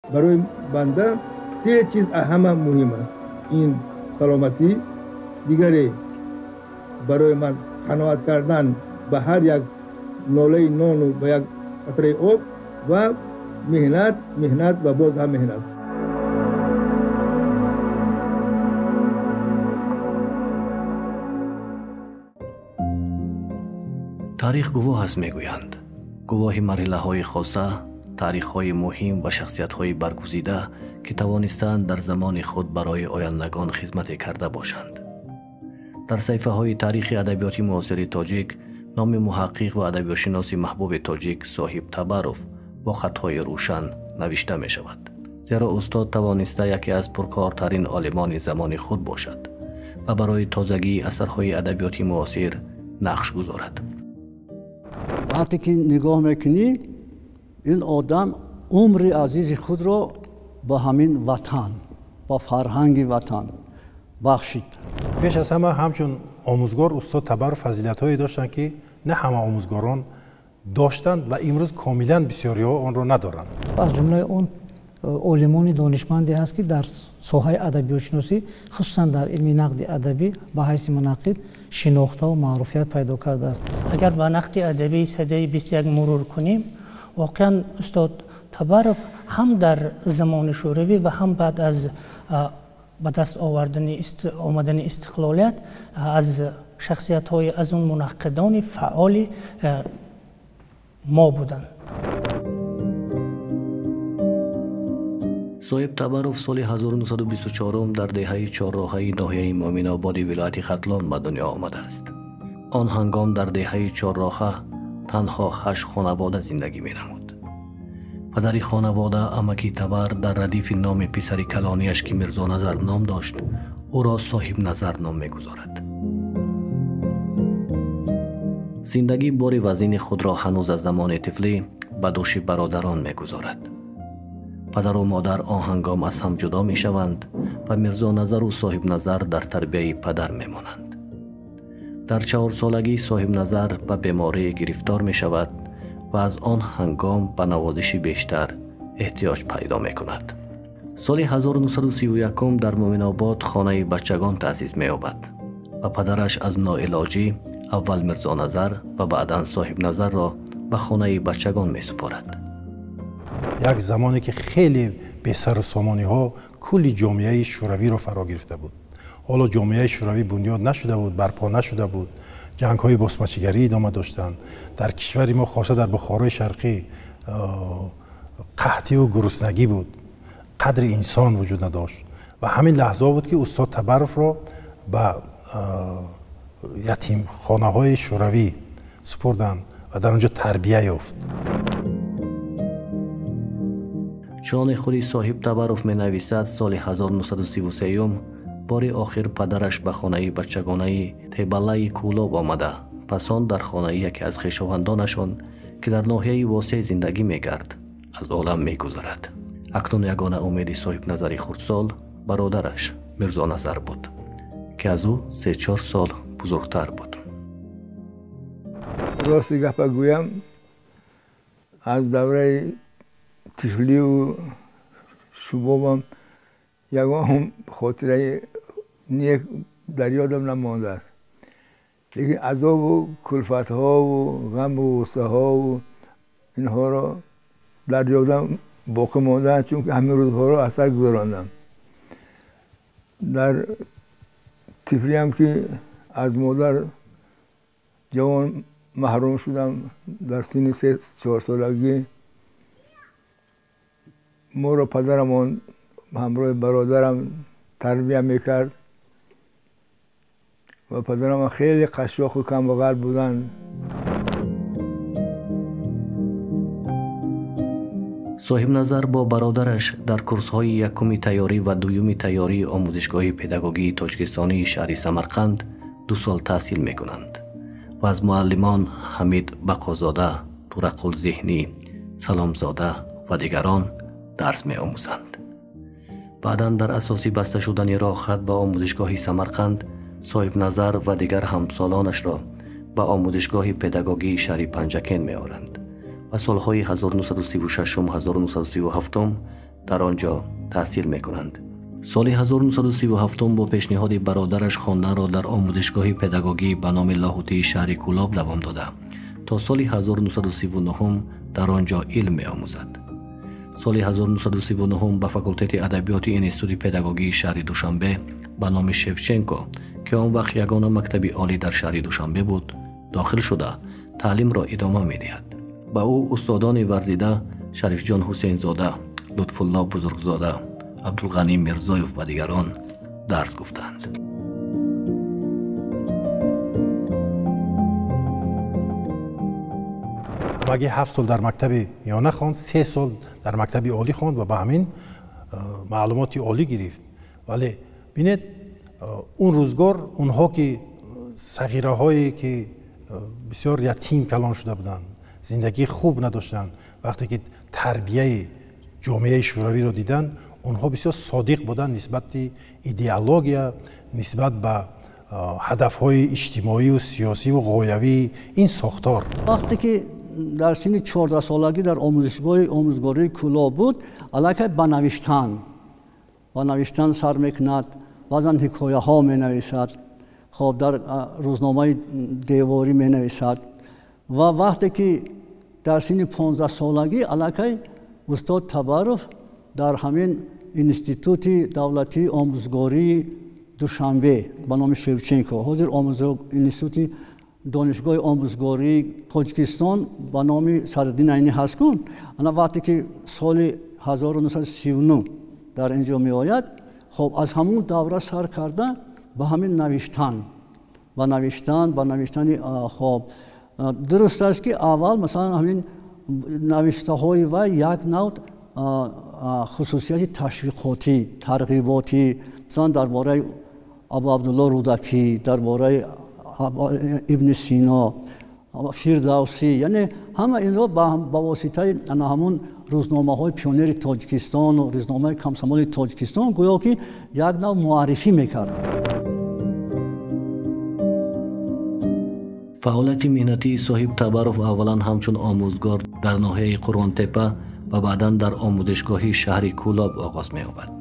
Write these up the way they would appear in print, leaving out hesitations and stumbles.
Барои банда се чиз ҳама муҳим аст: ин саломатӣ, дигаре барои ман қаноат кардан ба ҳар як нолаи нону ба як қатраи об ва меҳнат, меҳнат ва боз ҳам меҳнат. Таърих гувоҳ аст, мегӯянд. Гувоҳи марҳилаҳои хоса, таърихҳои муҳим ва шахсиятҳои баргузида, ки тавонистаанд дар замони худ барои ояндагон хизмате карда бошанд. Дар саҳифаҳои таърихи адабиёти муосири тоҷик номи муҳаққиқ ва адабиётшиноси маҳбуби тоҷик Соҳиб Табаров бо хатҳои рӯшан навишта мешавад. Зеро устод тавониста яке аз пуркортарин олимони замони худ бошад ва барои тозагии асарҳои адабиёти муосир нақш гузорад. Вақте ки нигоҳ мекунӣ, ин одам умри азизи худро ба ҳамин ватан, ба фарҳанги ватан бахшид. Пеш аз ҳама ҳамчун омӯзгор устод Табаров фазилатҳое доштанд, ки на ҳама омӯзгорон доштанд ва имрӯз комилан бисёриҳо онро надоранд. Аз ҷумлаи он олимони донишманде ҳаст, ки дар соҳаи адабиётшиносӣ, хусусан дар илми нақди адабӣ ба ҳайси мунаққид шинохтаву маъруфият пайдо кардааст. Агар ба нақди адабии садаи 21 мурур кунем, воқеан устод Табаров ҳам дар замони шӯравӣ ва ҳам баъд аз ба даст омадани истиқлолият аз шахсиятҳои аз он мунаққидони фаъоли мо буданд. Соҳиб Табаров соли 1924 дар деҳаи Чорроҳаи ноҳияи Муъминободи вилояти Хатлон ба дунё омадааст. Он ҳангом дар деҳаи Чорроҳа танҳо 8 хонавода зиндагӣ менамуд. Падари хонавода амаки Табар дар радифи номи писари калонияш, ки Мирзоназар ном дошт, ӯро Соҳибназар ном мегузорад. Зиндагӣ бори вазини худро ҳанӯз аз замони тифлӣ ба дӯши бародарон мегузорад. Падару модар он ҳангом аз ҳам ҷудо мешаванд ва Мирзоназару Соҳибназар дар тарбияи падар мемонанд. Дар 4-солагӣ Соҳибназар ба беморӣ гирифтор мешавад ва аз он ҳангом ба навозиши бештар эҳтиёҷ пайдо мекунад. Соли 1931 дар Муъминобод хонаи бачагон таъсис меёбад ва падараш аз ноилоҷӣ аввал Мирзоназар ва баъдан Соҳибназарро ба хонаи бачагон месупорад. Як замоне ки хеле бесару сомониҳо кулли ҷомеаи шӯравиро фаро гирифта буд. Ҳоло ҷомеаи шӯравӣ бунёд нашуда буд, барпо нашуда буд, ҷангҳои босмачигарӣ идома доштанд. Дар кишвари мо, хоса дар Бухорои Шарқӣ, қаҳтиву гуруснагӣ буд, қадри инсон вуҷуд надошт. Ва ҳамин лаҳзаҳо буд, ки устод Табаровро ба ятимхонаҳои шӯравӣ супурданд ва дар он ҷо тарбия ёфт. Чуноне худи Соҳиб Табаров менависад, соли 1933 бори охир падараш ба хонаи бачагонаи Тебалаи Кӯлоб омада, пас он дар хонаи яке аз хешовандонашон, ки дар ноҳияи Восеъ зиндагӣ мекард, аз олам мегузарад. Акнун ягона умеди Соҳибназари хурдсол бародараш Мирзоназар буд, ки аз ӯ 3-4 сол бузургтар буд. Рости гапа гӯям, аз давраи тифливу шубобам ягон хотираи нек дар ёдам намондааст. Лекин азобу кулфатҳову ғаму ғуссаҳову инҳоро дар ёдам боқӣ мондаанд, чунки ҳамин рӯзҳоро аз сар гузарондам. Дар тифлиам, ки аз модар ҷавон маҳрум шудам, дар синни 3-4 солагӣ моро падарамон ҳамроҳи бародарам тарбия мекард ва падарам хеле қашшоқу камбағал буданд. Соҳибназар бо бародараш дар курсҳои якуми тайёрӣ ва дуюми тайёрии омӯзишгоҳи педагогии тоҷикистонии шаҳри Самарқанд 2 сол таҳсил мекунанд ва аз муаллимон Ҳамид Бақозода, Турақул Зеҳнӣ, Саломзода ва дигарон дарс меомӯзанд. Баъдан дар асоси баста шудани роҳхат ба омӯзишгоҳи Самарқанд, Соҳибназар ва дигар ҳамсолонашро ба омӯзишгоҳи педагогии шаҳри Панҷакент меоранд ва солҳои 1936-1937 Дар он ҷо таҳсил мекунанд. Соли 1937 бо пешниҳоди бародараш хонданро дар омӯзишгоҳи педагогӣ ба номи Лоҳутии шаҳри Кӯлоб давом дода, то соли 1939 дар он ҷо илм меомӯзад. Соли 1939 ба факултети адабиёти институти педагогии шаҳри Душанбе ба номи Шевченко, ки он вақт ягона мактаби олӣ дар шаҳри Душанбе буд, дохил шуда таълимро идома медиҳад. Ба ӯ устодони варзида Шарифҷон Ҳусейнзода, Лутфулло Бузургзода, Абдулғанӣ Мирзоев ва дигарон дарс гуфтанд. Ҳамагӣ 7 сол дар мактаби миёна хонд, 3 сол дар мактаби олӣ хонд ва ба ҳамин маълумоти олӣ гирифт. Вале бинед, он рӯзгор онҳо ки сағираҳое ки бисёр ятим калон шуда буданд, зиндагии хуб надоштанд, вақте ки тарбияи ҷомеаи шӯравиро диданд, онҳо бисёр содиқ буданд нисбати идеология, нисбат ба ҳадафҳои иҷтимоию сиёсиву ғоявии ин сохтор. Вақте ки дар синни 14-солагӣ дар омӯзишгоҳи омӯзгории Кӯлоб буд, аллакай ба навиштан сар мекунад, баъзан ҳикояҳо менависад, хоб дар рӯзномаи деворӣ менависад. Ва вақте ки дар синни 15-солагӣ аллакай устод Табаров дар ҳамин институти давлатии омӯзгории Душанбе ба номи Шевченко, ҳозир институти донишгоҳи омӯзгории Тоҷикистон ба номи Садриддин Айнӣ ҳаст кун, ана вақте ки соли 1939 дар ин ҷо меояд, хоб аз ҳамун давра сар карда ба ҳамин навиштан, ба навиштани хоб. Дуруст аст ки аввал масалан ҳамин навиштаҳои вай як нав хусусияти ташвиқотӣ, тарғиботӣ, масалан дар бораи Абу Абдулло Рӯдакӣ, дар бораи Ибни Сино, Фирдавсӣ, яъне ҳама инро ба воситаи ана ҳамун рӯзномаҳои пионери Тоҷикистону рӯзномаи комсомоли Тоҷикистон гӯё ки як нав муаррифӣ мекард. Фаъолияти меҳнатии Соҳиб Табаров аввалан ҳамчун омӯзгор дар ноҳияи Қурғонтеппа ва баъдан дар омӯзишгоҳи шаҳри Кӯлоб оғоз меёбад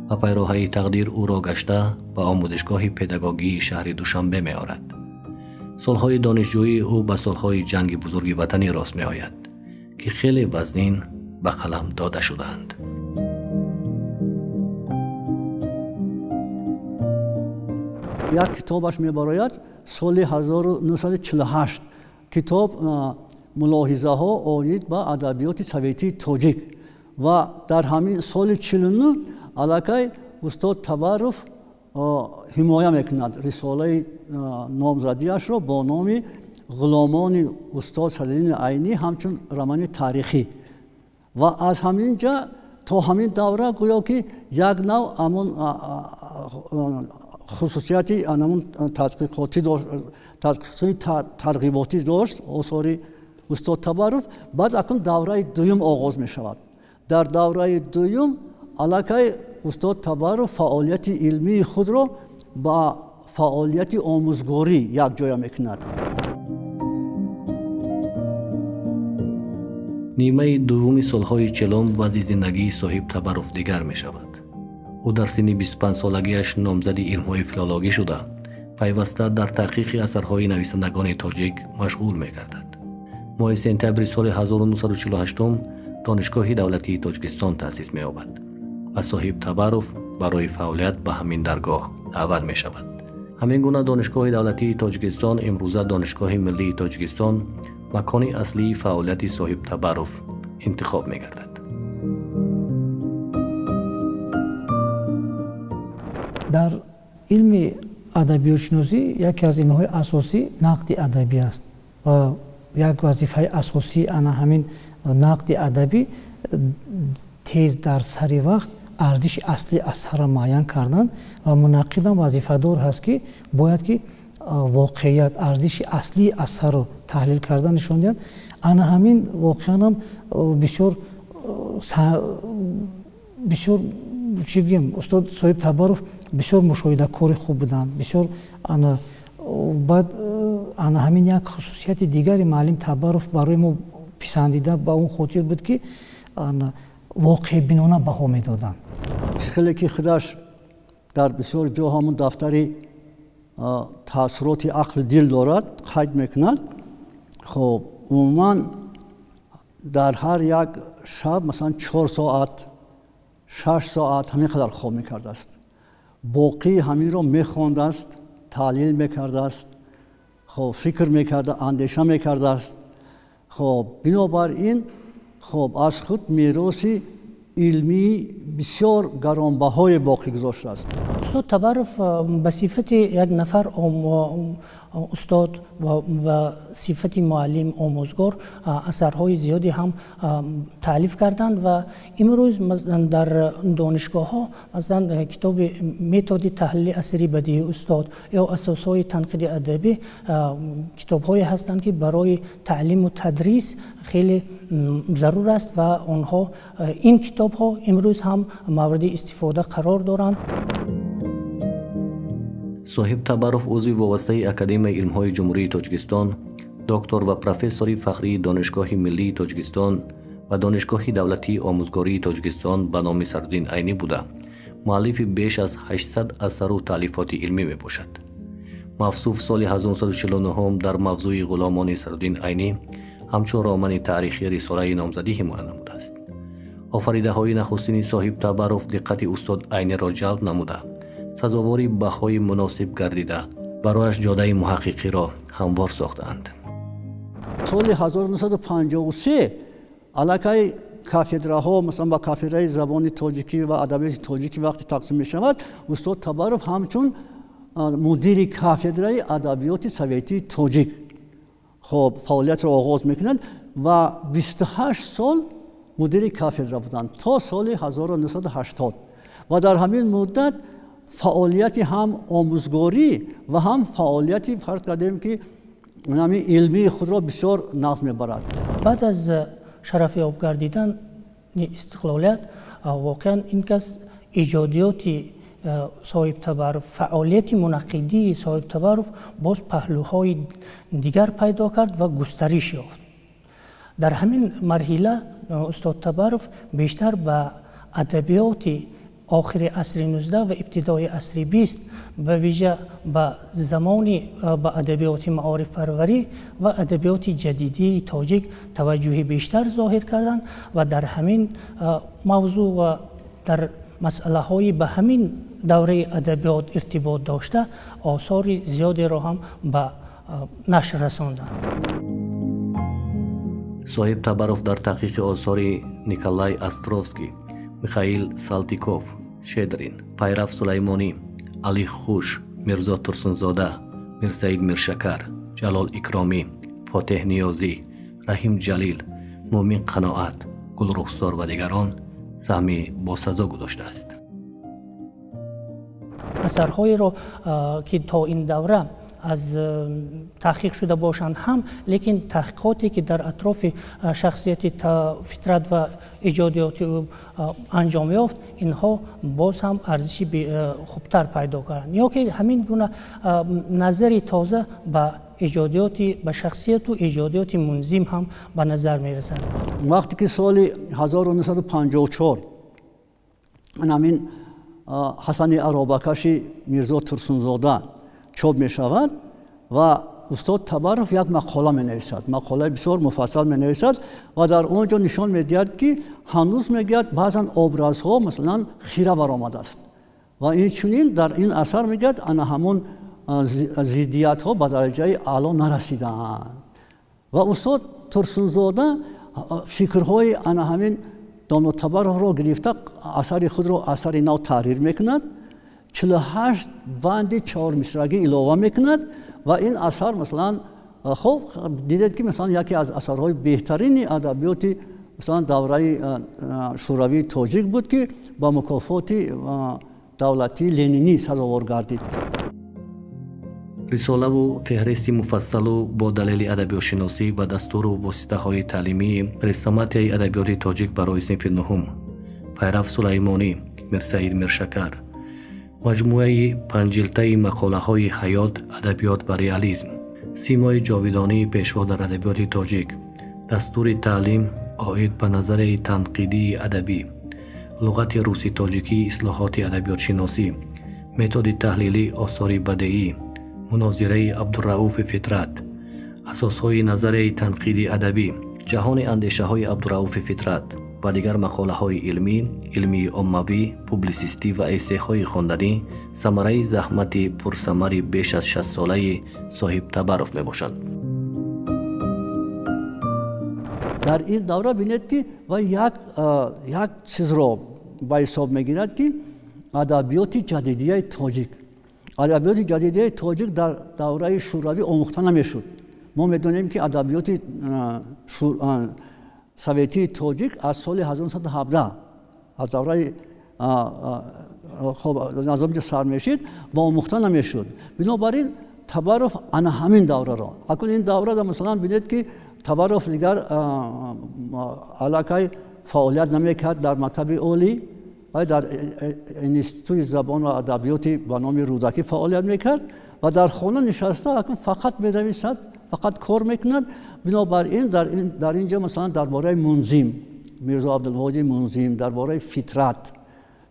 ва пайроҳаи тақдир ӯро гашта ба омӯзишгоҳи педагогии шаҳри Душанбе меорад. Солҳои донишҷӯии ӯ ба солҳои ҷанги бузурги ватанӣ рост меояд, ки хеле вазнин ба қалам дода шудаанд. Як китобаш мебарояд соли 1948, китоб мулоҳизаҳо оид ба адабиёти советии тоҷик, ва дар ҳамин соли 49 аллакай устод Табаров ҳимоя мекунад рисолаи номзадиашро бо номи Ғуломони устод Садриддин Айнӣ ҳамчун романи таърихӣ. Ва аз ҳамин ҷа то ҳамин давра гӯё ки як нав ҳамон хусусияти ҳамон тадқиқотӣ тарғиботӣ дошт осори устод Табаров. Баъд акнун давраи дуюм оғоз мешавад. Дар давраи дуюм аллакай устод Табаров фаъолияти илмии худро ба фаъолияти омӯзгорӣ якҷоя мекунад. Нимаи дуввуми солҳои 40 вазъи зиндагии Соҳиб Табаров дигар мешавад. Ӯ дар синни 25-солагиаш номзади илмҳои филологӣ шуда, пайваста дар таҳқиқи асарҳои нависандагони тоҷик машғул мегардад. Моҳи сентябри соли 1948 Донишгоҳи давлатии Тоҷикистон таъсис меёбад ва Соҳиб Табаров барои фаъолият ба ҳамин даргоҳ даъват мешавад. Ҳамин гуна Донишгоҳи давлатии Тоҷикистон, имрӯза Донишгоҳи миллии Тоҷикистон, макони аслии фаъолияти Соҳиб Табаров интихоб мегардад. Дар илми адабиётшиносӣ яке аз илмҳои асосӣ нақди адабӣ аст ва як вазифаи асосӣ ана ҳамин нақди адабӣ тез дар сари вақт арзиши аслии асарро муайян кардан ва мунаққидам вазифадор ҳаст ки бояд ки воқеият, арзиши аслии асарро таҳлил карда нишон диҳад. Ана ҳамин воқеанам бисёр бисёр чӣ бигем, устод Соҳиб Табаров бисёр мушоҳидакори хуб буданд, бисёр ана баъд ана ҳамин як хусусияти дигари муаллим Табаров барои мо писандида ба он хотир буд ки ана воқеъбинона баҳо медоданд. Хеле ки худаш дар бисёр ҷо ҳамун дафтари таассуроти ақли дил дорад, қайд мекунад. Хоб, умуман дар ҳар як шаб масалан 4 соат, 6 соат ҳамин қадар хоб мекардааст. Боқии ҳаминро мехондааст, таҳлил мекардааст, хоб, фикр мекарда, андеша мекардааст. Хоб, бинобар ин, хоб, аз худ мероси илмии бисёр гаронбаҳое боқӣ гузоштааст. Устод Табаров ба сифати як нафар устод ва ба сифати муаллим, омӯзгор асарҳои зиёде ҳам таълиф карданд ва имрӯз дар донишгоҳҳо масалан китоби методи таҳлили асари бадии устод ё асосҳои танқиди адабӣ китобҳое ҳастанд, ки барои таълиму тадрис хеле зарур аст ва онҳо ин китобҳо имрӯз ҳам мавриди истифода қарор доранд. Соҳиб Табаров узви вобастаи Академияи илмҳои Ҷумҳурии Тоҷикистон, доктор ва профессори фахрии Донишгоҳи миллии Тоҷикистон ва Донишгоҳи давлатии омӯзгории Тоҷикистон ба номи Садриддин Айнӣ буда, муаллифи беш аз 800 асару таълифоти илмӣ мебошад. Мавсуф соли 1949 дар мавзӯи ғуломони Садриддин Айнӣ ҳамчун романи таърихӣ рисолаи номзадӣ ҳимоя намудааст. Офаридаҳои нахустини Соҳиб Табаров диққати устод Айниро ҷалб намуда, сазовори баҳои муносиб гардида, барояш ҷодаи муҳаққиқиро ҳамвор сохтаанд. Соли 1953 аллакай кафедраҳо, масалан ба кафедраи забони тоҷикӣ ва адабиёти тоҷикӣ вақте тақсим мешавад, устод Табаров ҳамчун мудири кафедраи адабиёти советии тоҷик, хоб, фаъолиятро оғоз мекунад ва 28 сол мудири кафедра буданд то соли 1980 ва дар ҳамин муддат фаъолияти ҳам омӯзгорӣ ва ҳам фаъолияти, фарз кардем ки, ҳамин илмии худро бисёр нағз мебарад. Баъд аз шарафёб гардидани истиқлолият воқеан ин кас эҷодиёти Соҳиб Табаров, фаъолияти мунаққидии Соҳиб Табаров боз паҳлӯҳои дигар пайдо кард ва густариш ёфт. Дар ҳамин марҳила устод Табаров бештар ба адабиёти охири асри 19 ва ибтидои асри 20, ба вижа ба замони ба адабиёти маорифпарварӣ ва адабиёти ҷадидии тоҷик таваҷҷӯҳи бештар зоҳир карданд ва дар ҳамин мавзӯъ ва дар масъалаҳои ба ҳамин давраи адабиёт иртибот дошта осори зиёдеро ҳам ба нашр расонданд. Соҳиб Табаров дар таҳқиқи осори Николай Островский, Михаил Салтиков, Шедрин, Пайрав Сулаймонӣ, Али Хуш, Мирзо Турсунзода, Мирсаид Миршакар, Ҷалол Икромӣ, Фотеҳ Ниёзӣ, Раҳим Ҷалил, Муъмин Қаноат, Гулрухсор ва дигарон саҳми босазо гузоштааст. Асарҳоеро, ки то ин давра аз таҳқиқ шуда бошанд ҳам, лекин таҳқиқоте ки дар атрофи шахсияти Фитрат ва эҷодиёти ӯ анҷом ёфт, инҳо боз ҳам арзиши хубтар пайдо карданд, ё ки ҳамин гуна назари тоза ба эҷодиёти, ба шахсияту эҷодиёти мунзим ҳам ба назар мерасад. Вақте ки соли 1954 ҳамин Ҳасани Аробакаши Мирзо Турсунзода чоп мешавад ва устод Табаров як мақола менависад, мақолаи бисёр муфассал менависад ва дар он ҷо нишон медиҳад, ки ҳанӯз, мегӯяд, баъзан образҳо масалан хира баромадааст ва инчунин дар ин асар, мегӯяд, ана ҳамон зиддиятҳо ба дараҷаи аъло нарасидаанд. Ва устод Турсунзода фикрҳои ана ҳамин домло Табаровро гирифта, асари худро асари нав таҳрир мекунад, 48 банди чаҳормисрагӣ илова мекунад ва ин асар, масалан, хоб, дидед ки, масалан, яке аз асарҳои беҳтарини адабиёти, масалан, давраи шӯравии тоҷик буд, ки ба мукофоти давлатии ленинӣ сазовор гардид. Рисолаву феҳристи муфассалу бо далели адабиётшиносӣ ва дастуру воситаҳои таълимии хрестоматияи адабиёти тоҷик барои синфи нуҳум, Пайрав Сулаймонӣ, Мирсаид Миршакар, маҷмӯаи панҷилтаи мақолаҳои «Ҳаёт, адабиёт ва реализм», симои ҷовидонии пешво дар адабиёти тоҷик, дастури таълим, Оид ба назарияи танқидии адабӣ, луғати русӣ-тоҷикии ислоҳоти адабиётшиносӣ, методи таҳлилии осори бадеӣ, мунозираи Абдурауфи Фитрат, асосҳои назарияи танқиди адабӣ, ҷаҳони андешаҳои Абдурауфи Фитрат ва дигар мақолаҳои илмӣ, илмии оммавӣ, публисистӣ ва эссеҳои хонданӣ самараи заҳмати пурсамари беш аз 60-солаи Соҳиб Табаров мебошанд. Дар ин давра бинед, ки ва як чизро ба ҳисоб мегирад, ки адабиёти ҷадидияи тоҷик. Адабиёти ҷадидияи тоҷик дар давраи шӯравӣ омӯхта намешуд. Мо медонем, ки адабиёти советии тоҷик аз соли 1917 аз давраи назоми сар мешид ва омӯхта намешуд. Бинобар ин Табаров ана ҳамин давраро. Акун ин даврада масалан бинед, ки Табаров дигар аллакай фаъолият намекард дар мактаби олӣ, вай дар институти забон ва адабиёти ба номи Рӯдакӣ фаъолият мекард ва дар хона нишаста акун фақат менависад, фақат кор мекунад. Бинобар ин дар ин ҷо масалан дар бораи Мунзим, Мирзо Абдулвоҳиди Мунзим, дар бораи Фитрат,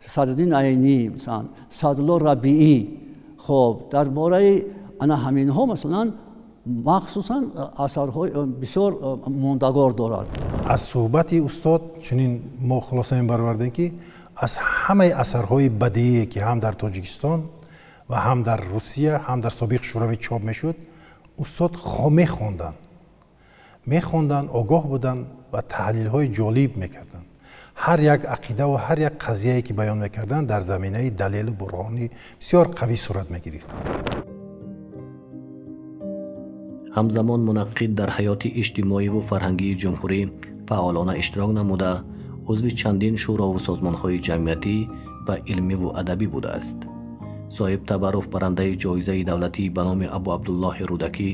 Садриддин Айнӣ, масалан Саъдулло Рабиӣ, хоб дар бораи ана ҳаминҳо масалан махсусан асарҳои бисёр мондагор дорад. Аз суҳбати устод чунин мо хулоса мебаровардем, ки аз ҳамаи асарҳои бадеие, ки ҳам дар Тоҷикистон ва ҳам дар Русия, ҳам дар собиқ Шӯравӣ чоп мешуд, устод мехонданд, огоҳ буданд ва таҳлилҳои ҷолиб мекарданд. Ҳар як ақида ва ҳар як қазияе, ки баён мекарданд, дар заминаи далелу бурҳони бисёр қавӣ сурат мегирифт. Ҳамзамон мунаққид дар ҳаёти иҷтимоиву фарҳангии ҷумҳурӣ фаъолона иштирок намуда, узви чандин шӯрову созмонҳои ҷамъиятӣ ва илмиву адабӣ будааст. Соҳиб Табаров барандаи ҷоизаи давлатии ба номи Абу Абдуллоҳи Рӯдакӣ,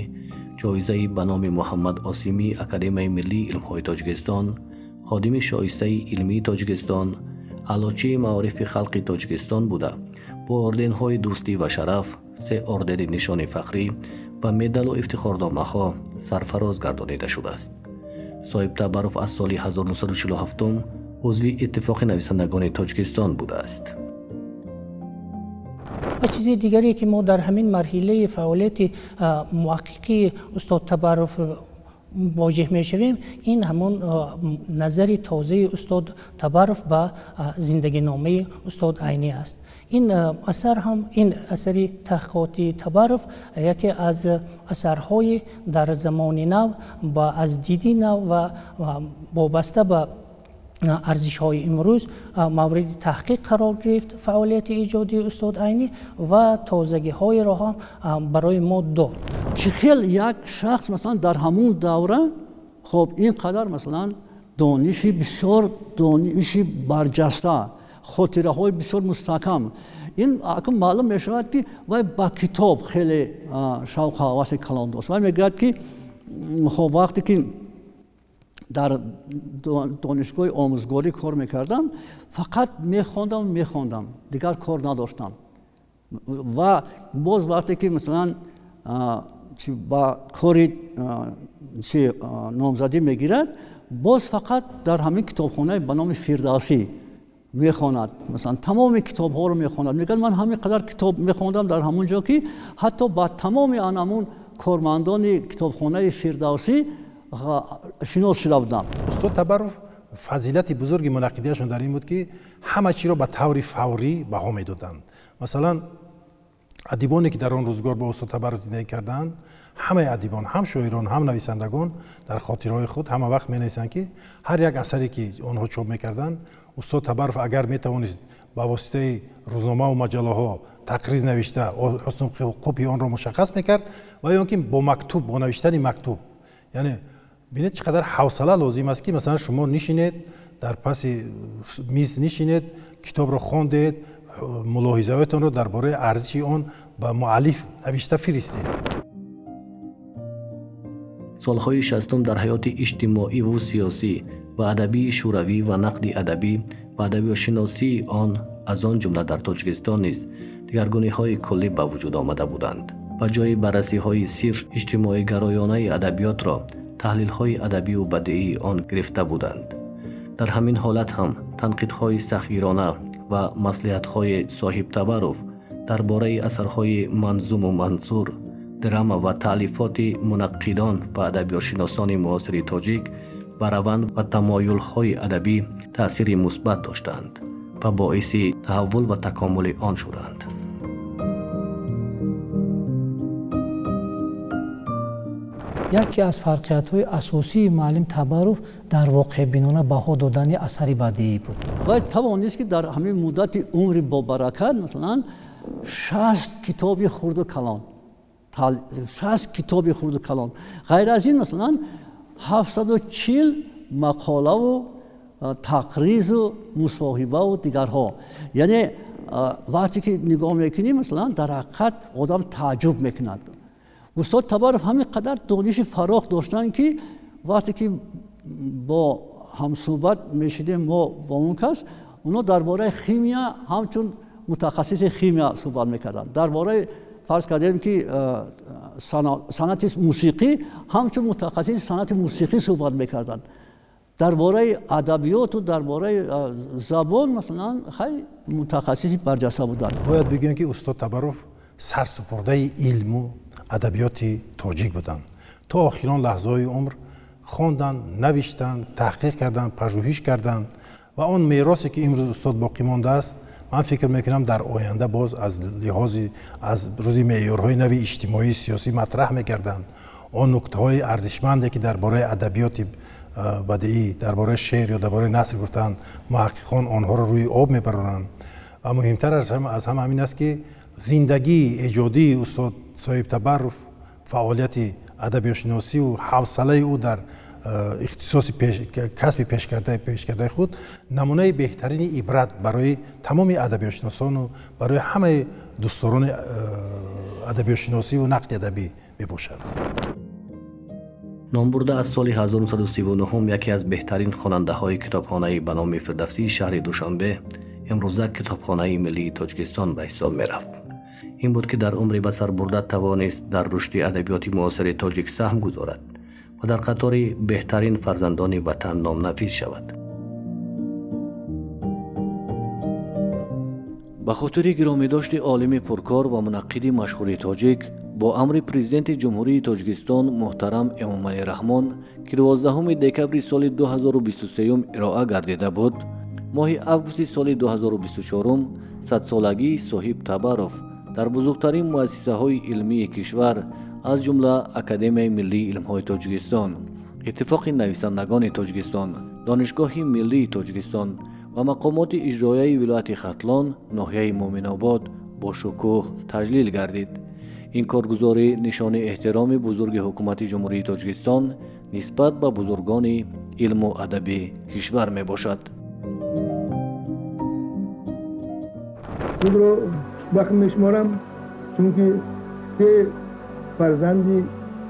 ҷоизаи ба номи Муҳаммад Осимӣ Академияи миллии илмҳои Тоҷикистон, ходими шоистаи илмии Тоҷикистон, аълочии маорифи халқи Тоҷикистон буда, бо орденҳои дӯстӣ ва шараф, 3 ордени нишони фахрӣ ва медалу ифтихорномаҳо сарфароз гардонида шудааст. Соҳиб Табаров аз соли 1947 узви Иттифоқи нависандагони Тоҷикистон будааст. Ва чизи дигаре, ки мо дар ҳамин марҳилаи фаъолияти муҳаққиқии устод Табаров мувоҷеҳ мешавем, ин ҳамон назари тозаи устод Табаров ба зиндагиномаи устод Айнӣ аст. Ин асар ҳам, ин асари таҳқиқоти Табаров яке аз асарҳои дар замони нав ба аз диди нав ва вобаста ба арзишҳои имрӯз мавриди таҳқиқ қарор гирифт фаъолияти эҷодии устод Айнӣ ва тозагиҳоеро ҳам барои мо дод. Чӣ хел як шахс масалан дар ҳамун давра хоб ин қадар масалан дониши бисёр, дониши барҷаста, хотираҳои бисёр мустаҳкам, ин акун маълум мешавад, ки вай ба китоб хеле шавқу ҳаваси калон дошт. Вай мегӯяд, ки хоб вақте ки дар донишгоҳи омӯзгорӣ кор мекардам, фақат мехондам, дигар кор надоштам. Ва боз вақте ки масалан ба кори номзадӣ мегирад, боз фақат дар ҳамин китобхонаи ба номи Фирдавсӣ мехонад, масалан тамоми китобҳоро мехонад. Мегӯяд, ман ҳамин қадар китоб мехондам дар ҳамон ҷо, ки ҳатто ба тамоми анамун кормандони китобхонаи Фирдавсӣ шинос шуда будам. Устод Табаров фазилати бузурги мунаққидияшон дар ин буд, ки ҳама чиро ба таври фаврӣ баҳо медоданд. Масалан, адибоне, ки дар он рӯзгор бо устод Табаров зиндагӣ карданд, ҳамаи адибон, ҳам шоирон, ҳам нависандагон дар хотираҳои худ ҳама вақт менависанд, ки ҳар як асаре, ки онҳо чоп мекарданд, устод Табаров агар метавонист ба воситаи рӯзномаву маҷаллаҳо тақриз навишта ҳусну қубҳи онро мушаххас мекард ва ё ки бо мактуб, бо навиштани мактуб. Яъне бинед, чӣ қадар ҳавсала лозим аст, ки масалан шумо нишинед дар паси миз, нишинед, китобро хондед, мулоҳизаҳоятонро дар бораи арзиши он ба муаллиф навишта фиристед. Солҳои 60 дар ҳаёти иҷтимоиву сиёсӣ ва адабии шӯравӣ ва нақди адабӣ ва адабиётшиносии он, аз он ҷумла дар Тоҷикистон низ дигаргуниҳои куллӣ ба вуҷуд омада буданд ва ҷои баррасиҳои сирф иҷтимоигароёнаи адабиётро Таҳлилҳои адабию бадиии он гирифта буданд. Дар ҳамин ҳолат ҳам танқидҳои сахтгирона ва маслиҳатҳои Соҳиб Табаров дар бораи асарҳои манзуму мансур, драма ва таълифоти мунаққидон ва адабиётшиносони муосири тоҷик ба раванд ва тамоюлҳои адабӣ таъсири мусбат доштанд ва боиси таҳаввул ва такомули он шуданд. Яке аз фарқиятҳои асосии муаллим Табаров дар воқеъбинона баҳо додани асари бадиӣ буд. Вай тавонист, ки дар ҳамин муддати умри бобаракат, масалан, 60 китоби хурду калон, 60 китоби хурду калон, ғайр аз ин, масалан, 740 мақолаву тақризу мусоҳибаву дигарҳо. Яъне вақте ки нигоҳ мекунӣ, масалан, дар ҳақиқат одам тааҷҷуб мекунад. Устод Табаров ҳамин қадар дониши фарох доштанд, ки вақте ки бо ҳамсӯҳбат мешидем мо бо он кас, оно дар бораи химия ҳамчун мутахассиси химия суҳбат мекарданд, дар бораи, фарз кардем, ки санъати мусиқӣ ҳамчун мутахассиси санъати мусиқӣ суҳбат мекарданд, дар бораи адабиёту дар бораи забон, масалан, хай мутахассиси барҷаста буданд. Бояд бигӯем, ки устод Табаров сарсупурдаи илму адабиёти тоҷик буданд. То охирон лаҳзаҳои умр хонданд, навиштанд, таҳқиқ карданд, пажӯҳиш карданд ва он меросе, ки имрӯз устод боқӣ мондааст, ман фикр мекунам, дар оянда боз аз лиҳози аз рӯзи меъёрҳои нави иҷтимоӣ сиёсӣ матраҳ мекарданд. Он нуктаҳои арзишманде, ки дар бораи адабиёти бадиӣ, дар бораи шеър ё дар бораи наср гуфтанд, муҳаққиқон онҳоро рӯи об мебароранд. Ва муҳимтар аз ҳама ҳамин аст, ки зиндагии эҷодии устод Соҳиб Табаров, фаъолияти адабиётшиносиву ҳавсалаи ӯ дар ихтисоси касби пешкардаи худ намунаи беҳтарини ибрат барои тамоми адабиётшиносону барои ҳамаи дӯстдорони адабиётшиносиву нақди адабӣ мебошад. Номбурда аз соли 1939 яке аз беҳтарин хонандаҳои китобхонаи ба номи Фирдавсии шаҳри Душанбе, имрӯза Китобхонаи миллии Тоҷикистон, ба ҳисоб мерафт. Ин буд, ки дар умри ба сар бурда тавонист дар рушди адабиёти муосири тоҷик саҳм гузорад ва дар қатори беҳтарин фарзандони ватан номнафис шавад. Ба хотири гиромидошти олими пуркор ва мунаққиди машҳури тоҷик бо амри Президенти Ҷумҳурии Тоҷикистон муҳтарам Эмомалӣ Раҳмон, ки 12 декабри соли 2023 ироа гардида буд, моҳи августи соли 2024 садсолагии Соҳиб Табаров дар бузургтарин муассисаҳои илмии кишвар, аз ҷумла Академияи миллии илмҳои Тоҷикистон, Иттифоқи нависандагони Тоҷикистон, Донишгоҳи миллии Тоҷикистон ва мақомоти иҷроияи вилояти Хатлон, ноҳияи Муъминобод бо шукӯҳ таҷлил гардид. Ин коргузорӣ нишони эҳтироми бузурги ҳукумати Ҷумҳурии Тоҷикистон нисбат ба бузургони илму адаби кишвар мебошад. Худро хушбахт мешуморам, чунки се фарзанди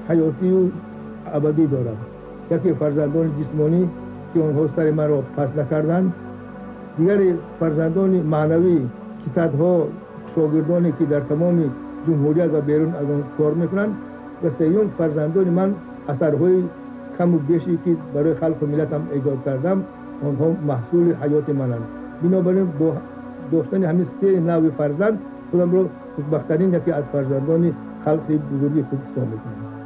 ҳаётию абадӣ дорам. Яке фарзандони ҷисмонӣ, ки онҳо сари маро пас накарданд, дигаре фарзандони маънавӣ, ки садҳо шогирдоне, ки дар тамоми ҷумҳурият ва берун аз он кор мекунанд, ва сеюм фарзандони ман, асарҳои каму беше, ки барои халқу миллатам эҷод кардам, онҳо маҳсули ҳаёти мананд. Бинобар ин бо доштани ҳамин се навъи фарзанд худамро хушбахттарин яке аз фарзандони халқи бузурги худ ҳисоб мекунам.